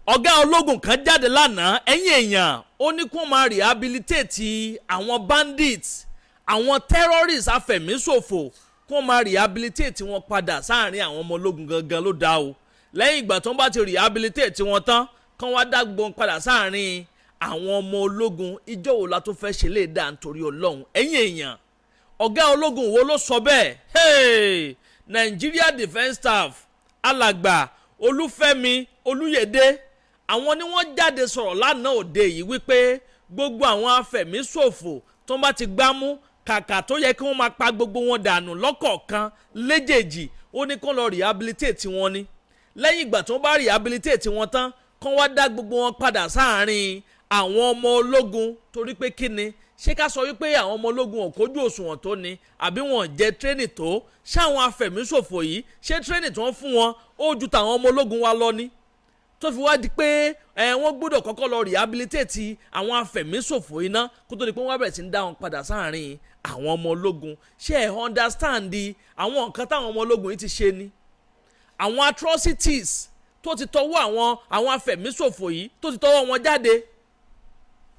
Ọ̀gá ológun kan jáde lánàá, ẹ̀yìn èèyàn, ó ní kó máa rehabilitate àwọn bandits, àwọn terrorists, afẹ̀míṣòfò, kó máa rehabilitate wọn padà sáàrin àwọn ọmọ ológun gangan ló dá o. Lẹ́yìn ìgbà tó ń bá ti rehabilitate wọn tán, kán wá dá gbọ́n padà sáàrin àwọn ọmọ ológun. Ìjọ wo la tó fẹ́ ṣe lè dá nítorí Ọlọ́run? Ẹ̀yìn èèyàn, ọ̀gá ológun wo ló sọ bẹ́ẹ̀? Hey! Nigeria Defence Staff, Alàgbà Olúfẹ́mi Olúyẹ̀dé, àwọn ni wọ́n jáde sọ̀rọ̀ lánàá òde yìí wípé gbogbo àwọn afẹ̀míṣòfò tó ń bá ti gbámú, kàkà tó yẹ kí wọ́n máa pa gbogbo wọn dànù lọ́kọ̀ọ̀kan léjèèjì, ó ní kó lọ rehabilitate wọn ni. Lẹ́yìn ìgbà tó ń bá rehabilitate wọn tán, kán wá dá gbogbo wọn padà sáàárín àwọn ọmọ ológun. Torí pé kí ni? Ṣé ká sọ wípé àwọn ọmọ ológun ò kójú òṣùwọ̀n tó ni, àbí wọn jẹ́ training tó? Ṣáwọn afẹ̀míṣòfò yìí, ṣé training tó ń fún wọn ó ju tàwọn ọmọ ológun wa lọ ni, tó fi wá di pé ẹ wọ́n gbọ́dọ̀ kọ́kọ́ lọ rehabilitate àwọn afẹ̀míṣòfò iná kó tó di pé wọ́n bẹ̀rẹ̀ sí ń dá wọn padà sáàárín àwọn ọmọ ológun? Ṣé ẹ understand àwọn nǹkan táwọn ọmọ ológun yìí ti ṣe ni, àwọn atrocities tó ti tọwọ́ àwọn afẹ̀míṣòfò yìí, tó ti tọwọ́ wọn jáde?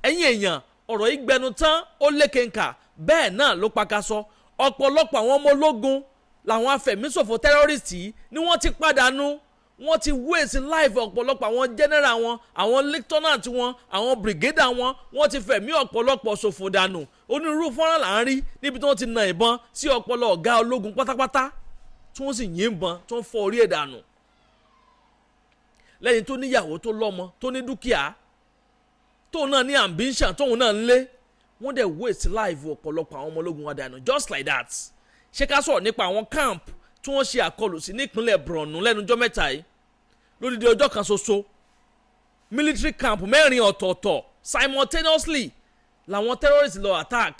Ẹ̀yin èèyàn, ọ̀rọ̀ yìí gbẹnu tán, ó lékenkà, bẹ́ẹ̀ náà ló pakasọ. Ọ̀pọ̀lọpọ̀ àwọn ọmọ ológun làwọn afẹ̀míṣòfò terrorist yìí ni wọ́n ti pàdánù. Wọ́n ti waste life ọ̀pọ̀lọpọ̀ àwọn general wọn, àwọn lieutenant wọn, àwọn brigadier wọn. Wọ́n ti fẹ̀mí ọ̀pọ̀lọpọ̀ ṣòfò dànù. Onírúurú fọ́nrán là ń rí níbi tí wọ́n ti na ìbọn sí ọpọlọ ọ̀gá ológun pátápátá, tí wọ́n sì yìnbọn tí wọ́n fọ́ orí ẹ̀ dànù, lẹ́yìn tó níyàwó, tó lọ́mọ, tó ní dúkìá, tóun náà ní ambition, tóun náà ń lé. Wọ́n dẹ̀ waste life ọ̀pọ̀lọpọ̀ àwọn ọmọ ológun wa dànù just like that. Ṣé ká sọ̀rọ̀ nípa àwọn camp tí wọ́n ṣe àkọlù sí nípínlẹ̀ Borno lẹ́nujọ́ mẹ́ta yìí? Lódìdí ọjọ́ kan ṣoṣo, military camp mẹ́rin ọ̀tọ̀ọ̀tọ̀ simultaneously làwọn terrorists lọ attack.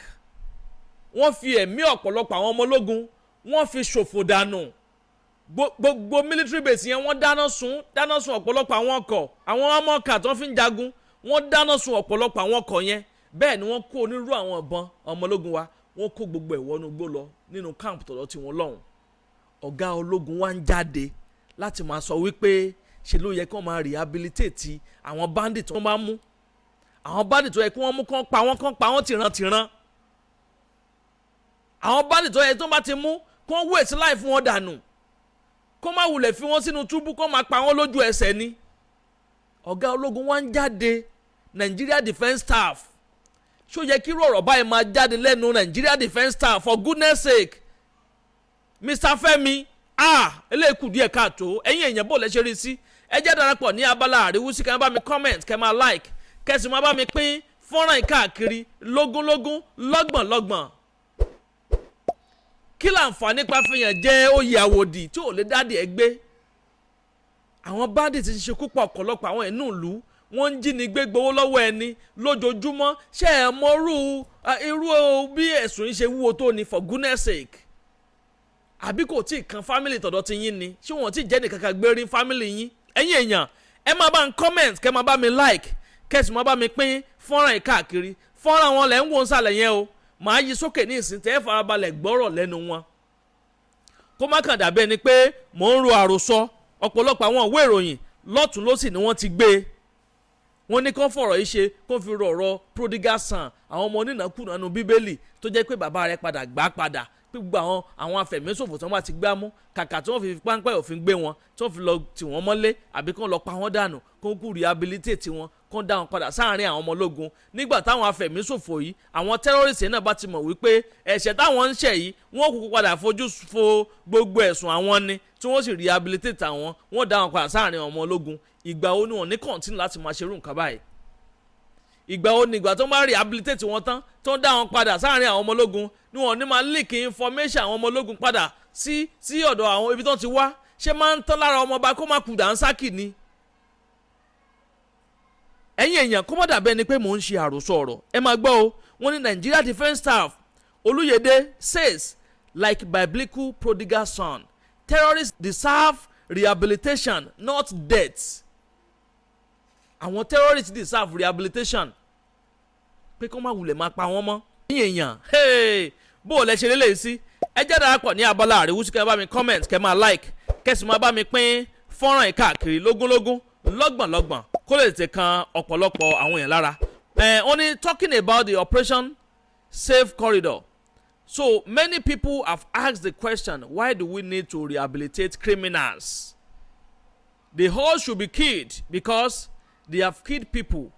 Wọ́n fi ẹ̀mí ọ̀pọ̀lọpọ̀ àwọn ọmọ ológun, wọ́n fi ṣòfò dànù. Gbogbo military base yẹn, wọ́n dáná sun, dáná sun ọ̀pọ̀lọpọ̀ àwọn ọkọ̀, àwọn amọ̀ọ́kà tí wọ́n fi ń jagun. Wọ́n dáná sun ọ̀pọ̀lọpọ̀ àwọn ọkọ̀ yẹn. Bẹ́ẹ̀ ni wọ́n kó onírúurú àwọn ìbọn ọmọ ológun wa, wọ́n kó gbogbo ẹ̀ wọnú igbó lọ nínú camp tọ̀dọ̀ tí wọ́n lọ́hùn. Ọ̀gá ológun wa ń jáde láti máa sọ wípé ṣe ló yẹ kí wọ́n máa rehabilitate àwọn bandit tí wọ́n bá mú, àwọn bandit tó yẹ kí wọ́n mú, kán pa wọ́n, kán pa wọ́n tìrantìran, àwọn bandit tó yẹ tó bá ti mú, kí wọ́n waste life wọn dànù, kó má wulẹ̀ fi wọ́n sínú túbú, kó máa pa wọ́n lójú ẹsẹ̀ ni. Ọ̀gá ológun wa ń jáde, Nigeria Defence Staff. Ṣó yẹ kí irú ọ̀rọ̀ báyìí máa jáde lẹ́nu Nigeria Defence Staff? For goodness sake, Mr. Fẹ́mi, ah, eléyìí kù díẹ̀ káàtó. Ẹ̀yin èèyàn, bó lẹ ṣe rí sí? Ẹ jẹ́ darapọ̀ ní abala àríwísí. Kẹ́ máa bá mi comment, kẹ́ máa like, kẹ́ sì máa bá mi pín fọ́nrán yìí káàkiri lógúnlógún, lọ́gbọ̀nlọ́gbọ̀n. Kí láǹfààní pa fihàn jẹ́ oyè àwòdì tí ò lè dádì ẹ gbé? Àwọn bandits ti ṣekú pa ọ̀pọ̀lọpọ̀ àwọn inú ìlú. Wọ́n ń jínigbé gbowó lọ́wọ́ ẹni lójoojúmọ́. Ṣé ẹ mọrú irú bí ẹ̀sùn yìí ṣe wúwo tó ni? For goodness sake, àbí kò tí ì kan family tọ̀dọ̀ ti yín ni? Ṣé wọ́n ti jẹ́ nìkan kan gbé rí family yín? Ẹ̀yin èèyàn, ẹ máa bá ń comment, kẹ́ máa bá mi like, kẹ́ sì máa bá mi pín fọ́nrán yìí káàkiri. Fọ́nrán wọn lẹ̀ ń wò ń sàlẹ̀ yẹn o. Màá yí sókè ní ìsìn tẹ́ ẹ farabalẹ̀ gbọ́rọ̀ lẹ́nu wọn, kó má kàn dàbí ẹni pé mò ń ro àròsọ. Ọ̀pọ̀lọpọ̀ àwọn ìwé ìròyìn lọ́tún lọ́sì ni wọ́n ti gbé e. Wọ́n ní kó fọ̀rọ̀ yìí ṣe, kó fi rọ̀rọ̀ prodigal son, àwọn ọmọ onínàkúnà nínú Bíbélì tó jẹ́ pé bàbá rẹ̀ padà gbà padà, pé gbogbo àwọn afẹ̀míṣòfò tí wọ́n bá ti gbá mú, kàkà tí wọ́n fi páńpẹ́ òfin gbé wọn, tí wọ́n fi lọ tì wọ́n mọ́lé àbí kó lọ pa wọ́n dànù, kó kú rehabilitate wọn, kó dá wọn padà sáàárín àwọn ọmọ ológun. Nígbà táwọn afẹ̀míṣòfò yìí, àwọn terrorist náà bá ti mọ̀ wípé ẹ̀ṣẹ̀ táwọn ń ṣẹ̀ yìí, wọ́n kúkú padà fojú fo gbogbo ẹ̀sùn àwọn ni, tí wọ́n sì rehabilitate àwọn, wọ́n dá wọn padà sáàárín àwọn ọmọ ológun, ìgbà wo ni wọ́n ní continue láti máa ṣerú nǹkan báyìí? Ìgbà wo ni ìgbà tó ń bá rehabilitate wọn tán, tó ń dá wọn padà sáàárín àwọn ọmọ ológun, ni wọ́n ní máa leak information àwọn ọmọ ológun padà sí ọ̀dọ̀ àwọn ibi tó ti wá? Ṣé máa ń tán lára ọmọọba kó má kú dànsákì ni? Ẹ̀yin èèyàn, kó má dàbẹ́ ni pé mò ń ṣe àròsọ ọ̀rọ̀. Ẹ máa gbọ́ o. Wọ́n ní Nigeria Defence Staff Oluyede says, like biblical prodigal son, terrorists deserve rehabilitation, not death. Àwọn terrorists deserve rehabilitation, pé kó má wulẹ̀ máa pa wọ́n mọ́. Ẹ̀yin èèyàn, bó o lẹ ṣe lélẹ̀ sí? Ẹ jẹ́ darapọ̀ ní abala àríwísí. Kẹ́ ẹ bá mi comment, kẹ́ máa like, kẹ́ sì máa bá mi pín fọ́nrán yìí káàkiri lógúnlógún, lọ́gbọ̀nlọ́gbọ̀n. Kó lè tètè kan ọ̀pọ̀lọpọ̀ àwọn èèyàn lára. Ẹ̀ wọ́n ní, talking about the Operation Safe Corridor, so many people have asked the question, why do we need to rehabilitate criminals? They all should be killed because they have killed people.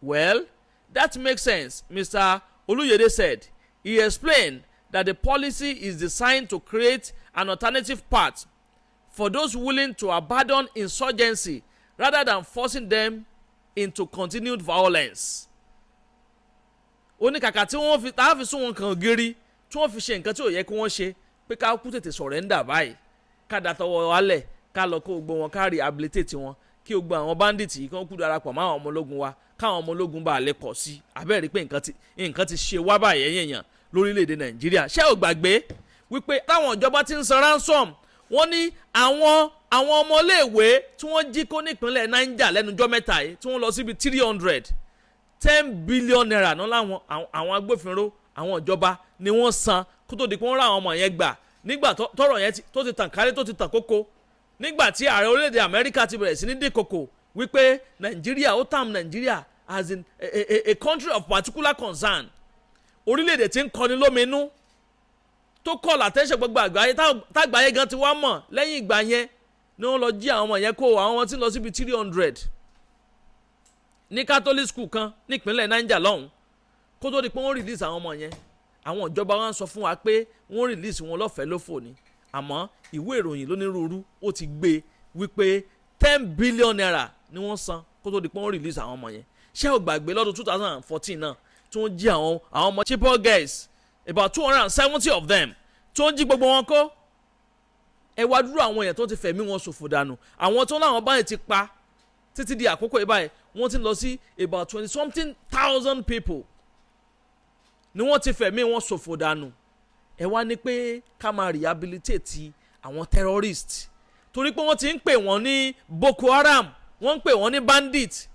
Well, that makes sense, Mr. Oluyede said. He explained that the policy is designed to create an alternative path for those willing to abandon insurgency rather than forcing them into continued violence. Ó ní kàkà tí wọ́n fi tá a fi sún wọn kàn gírí, tí wọ́n fi ṣe nǹkan tí ò yẹ kí wọ́n ṣe, pé ká kú tètè surrender báyìí, ká da tọwọ́ wálẹ̀, ká lọ kó gbogbo wọn, ká rehabilitate wọn, kí gbogbo àwọn bandits yìí kí wọ́n kú darapọ̀ mọ́ àwọn ọmọ ológun wa, káwọn ọmọ ológun bá lè pọ̀ sí i. Abẹ́rẹ́ pé nǹkan ti ṣe wá báyìí, ẹ̀yìn èèyàn lórílẹ̀‐èdè Nàìjíríà. Ṣé ò gbàgbé wípé táwọn ìjọba ti ń san ransom, wọ́n ní àwọn ọmọléèwé tí wọ́n jí kó nípínlẹ̀ Niger lẹ́nujọ́ mẹ́ta yìí, tí wọ́n lọ síbi ₦310 billion náà láwọn àwọn agbófinró, àwọn ìjọba ni wọ́n san kó tó di pé wọ́n rà àwọn ọmọ yẹn gbà, nígbà tọ́rọ̀ yẹn tó ti tàn kálé, tó ti tàn kókó, nígbà tí ààrẹ orílẹ̀-èdè Amẹ́ríkà ti bẹ̀rẹ̀ sí ní dìkòkò wípé Nàìjíríà, ó term Nàìjíríà as in a country of particular concern, orílẹ̀-èdè tí ń kọni lóminú, tó call attention gbogbo àgbáyé, tágbáyé gan ti wá mọ̀. Lẹ́yìn ìgbà yẹn ni wọ́n lọ jí àwọn ọmọ yẹn kó, àwọn ọmọ tí ń lọ síbi 300 ní Catholic school kan nípínlẹ̀ Niger lọ́hùn. Kó tó di pé wọ́n release àwọn ọmọ yẹn, àwọn ìjọba wa ń sọ fún wa pé wọ́n release wọn lọ́fẹ̀ẹ́ lófò ni, àmọ́ ìwé ìròyìn lónírúurú ó ti gbé wípé ₦10 billion ni wọ́n san kó tó di pé wọ́n release àwọn ọmọ yẹn. Ṣé o gbàgbé lọ́dún 2014 náà tí wọ́n jí àwọn ọmọ Chibok girls, about 270 of them, tí wọ́n jí gbogbo wọn kó? Ẹ wá dúró, àwọn èèyàn tó ti fẹ̀mí wọn ṣòfò dànù, àwọn tó láwọn báyìí ti pa títí di àkókò yìí báyìí, wọ́n ti lọ sí about twenty something thousand people ni wọ́n ti fẹ̀mí wọn ṣòfò dànù. Ẹ wá ní pé ká máa rehabilitate àwọn terrorist torí pé wọ́n ti ń pè wọ́n ní Boko Haram, wọ́n ń pè wọ́n ní bandit.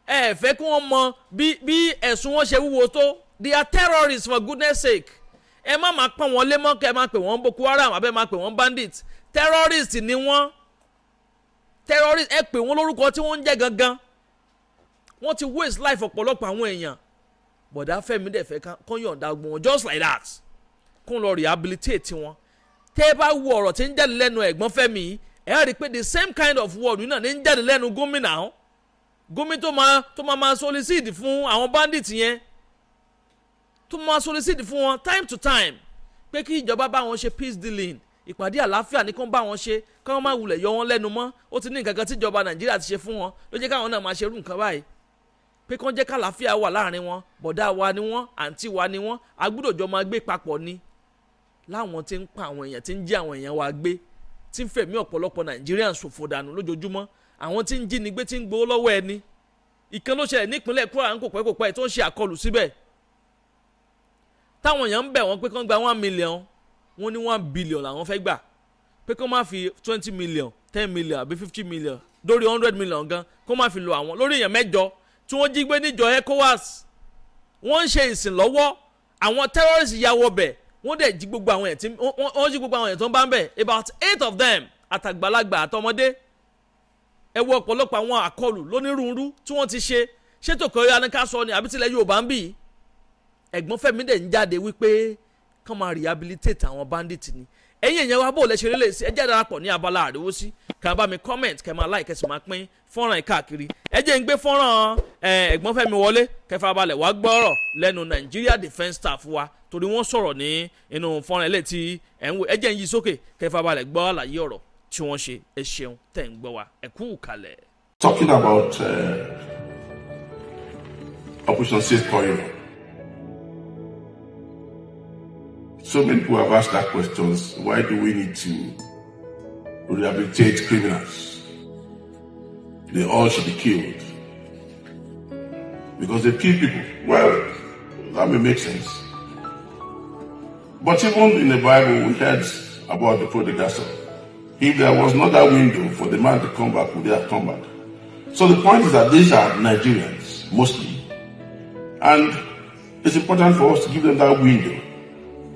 Ẹ fẹ́ kí wọ́n mọ bí ẹ̀sùn wọn ṣe wúwo tó. They are terrorists, for goodness sake. Ẹ má máa pọ́n wọn lé mọ́, kẹ́ ẹ máa pè wọ́n Boko Haram àbẹ́ máa pè wọ́n bandit. Terrorist ni wọ́n, terrorist. Ẹ pè wọ́n lórúkọ tí wọ́n ń jẹ́ gangan. Wọ́n ti waste life ọ̀pọ̀lọpọ̀ àwọn èèyàn. Bọ̀dá Fẹ́mi dẹ̀ fẹ́ kán yọ̀ǹda gbọ́n wọn just like that, kó lọ rehabilitate wọn. Tẹ́ ẹ bá wo ọ̀rọ̀ tí ń jáde lẹ́nu ẹ̀gbọ́n Fẹ́mi, ẹ rí i pé the same kind of word náà ní ń jáde lẹ́nu gómìnà gómìnà tó máa solicit fún àwọn bandit yẹn, tó máa solicit fún wọn time to time pé kí ìjọba bá wọn ṣe peace dealing, ìpàdé àlàáfíà ní kán bá wọn ṣe, kán má wulẹ̀ yọ wọn lẹ́nu mọ́. Ó ti ní nǹkan kan tíjọba Nàìjíríà ti ṣe fún wọn ló jẹ́ káwọn náà máa ṣerú nǹkan báyìí, pé kán jẹ́ kàlàáfíà wà láàrin wọn. Bọ̀dá wa ni wọ́n, àǹtí wa ni wọ́n, agbúdọ̀ jọ máa gbé papọ̀ ni. Láwọn tí ń pa àwọn èèyàn, tí ń jí àwọn èèyàn wa gbé, tí ń fẹ̀mí ọ̀pọ̀lọpọ̀ Nàìjíríà ṣòfò dànù lójoojúmọ́, àwọn tí ń jí ni gbé, tí ń gbowó lọ́wọ́ ẹni. Ìkan ló ṣẹlẹ̀ nípínlẹ̀ Kwara ń kò pẹ́ kò pẹ́ tó ń ṣe àkọlù síbẹ̀, táwọn èèyàn ń bẹ̀ wọ́n pé kán gba 1 million, wọ́n ní 1 billion làwọn fẹ́ gbà, pé kán má fi 20 million, 10 million àbí 50 million dórí 100 million gan, kó má fi lo àwọn lórí èèyàn mẹ́jọ tí wọ́n jí gbé níjọ ECOWAS. Wọ́n ń ṣe ìsìn lọ́wọ́, àwọn terrorists ya wọ bẹ̀, wọ́n dẹ̀ jí gbogbo àwọn èèyàn tí wọ́n jí, gbogbo àwọn èèyàn tó ń bá ń bẹ̀, about eight of them, àtàgbàlagbà àtọmọdé. Ẹ wo ọ̀pọ̀lọpọ̀ àwọn àkọlù lónírúurú tí wọ́n ti ṣe ṣètò kọ́ya ní ká sọ ni àbí tilẹ̀ Yorùbá ń bì. Ẹ̀gbọ́n Fẹ́mi dẹ̀ ń jáde wípé kán máa rehabilitate àwọn bandit ni. Ẹ̀yin èèyàn wa, bó lẹ ṣe rí lè sí? Ẹ jẹ́ darapọ̀ ní abala àríwósí, kẹ́ ẹ bá mi comment, kẹ́ máa like, kẹ́ sì máa pín fọ́nrán yìí káàkiri. Ẹ jẹ́ ń gbé fọ́nrán ẹ̀gbọ́n Fẹ́mi wọlé, kẹ́ farabalẹ̀ wá gbọ́rọ̀ lẹ́nu Nigeria Defence Staff wa, torí wọ́n sọ̀rọ̀ ní inú fọ́nrán eléyìí tí ẹ̀ ń wò. Ẹ jẹ́ ń yí sókè, kẹ́ farabalẹ̀ gbọ́ àlàyé ọ̀rọ̀ tí wọ́n ṣe. Ẹ ṣeun tẹ̀ ń gbọ́ wa, ẹ kú kalẹ̀. Talking about Operation Safe Corridor. So many people have asked that questions. Why do we need to rehabilitate criminals? They all should be killed because they kill people. Well, that may make sense. But even in the Bible, we heard about the prodigal son. If there was not that window for the man to come back, would they have come back? So the point is that these are Nigerians, mostly. And it's important for us to give them that window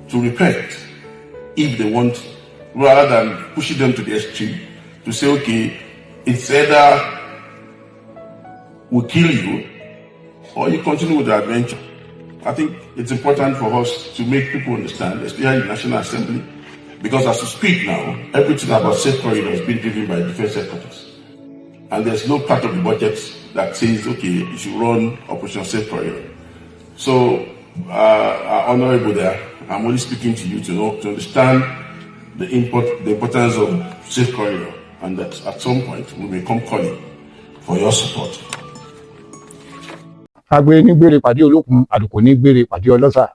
to repent if they want, rather than pushing them to the extreme to say, okay, it's either Will kill you, or you continue with the adventure. I think it's important for us to make people understand, especially the National Assembly, because as we speak now, everything about safe corridor is being driven by defense headquarters. And there's no part of the budget that says, okay, you should run Operation Safe Corridor. So, Honorable there, I'm only speaking to you to know, to understand the importance of safe corridor, and that at some point we may come calling for your support. Agbe ní gbére pàdé olókun, àlùkò ní gbére pàdé ọlọ́sà,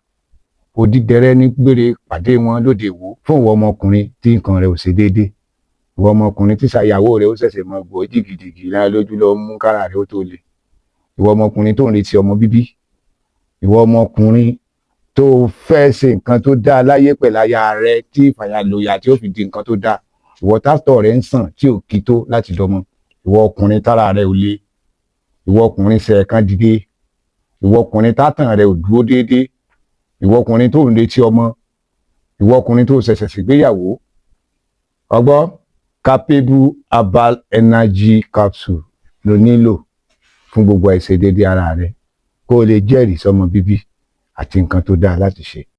òdìdẹrẹ́ ní gbére pàdé wọn lóde Ìwó. Fún ìwọ ọmọkùnrin tí nǹkan rẹ̀ ò ṣe déédé, ìwọ ọmọkùnrin tí ṣàyàwó rẹ̀ ó ṣẹ̀ṣẹ̀ mọ gbọ́ jìgìjìgì lára lójú lọ mú kára rẹ̀ ó tó le, ìwọ ọmọkùnrin tó ń retí ọmọ bíbí, ìwọ ọmọkùnrin tó fẹ́ ṣe nǹkan tó dáa láyé pẹ̀lú aya rẹ̀ tí ìfàyàlòyà tí ó fi di nǹkan tó dáa, ìwọ tátọ̀ rẹ̀ ń sàn tí ò kí tó láti dọmọ, ìwọ ọkùnrin tára rẹ̀ ò le, ìwọ ọkùnrin ṣẹ̀ẹ̀kan dìde, ìwọ ọkùnrin tátàn rẹ̀ ò dúró déédéé, ìwọ ọkùnrin tó ń retí ọmọ, ìwọ ọkùnrin tó ṣẹ̀ṣẹ̀ ṣègbéyàwó, ọgbọ́ Capable Herbal Energy Capsule ló nílò fún gbogbo àìṣedéédéé ara rẹ, kó o lè jẹ́rìí sọmọ bíbí àti nǹkan tó dáa láti ṣe.